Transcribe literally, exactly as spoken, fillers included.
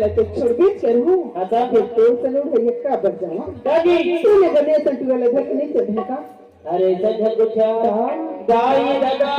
तो छोड़बे करहूँ। अच्छा। फिर तोर से लोग है, ये का बच जावा। दादी। तूने बने संटुआ ले धर के नहीं चढ़े का? अरे, संग कुछ। हाँ। दाई दादा।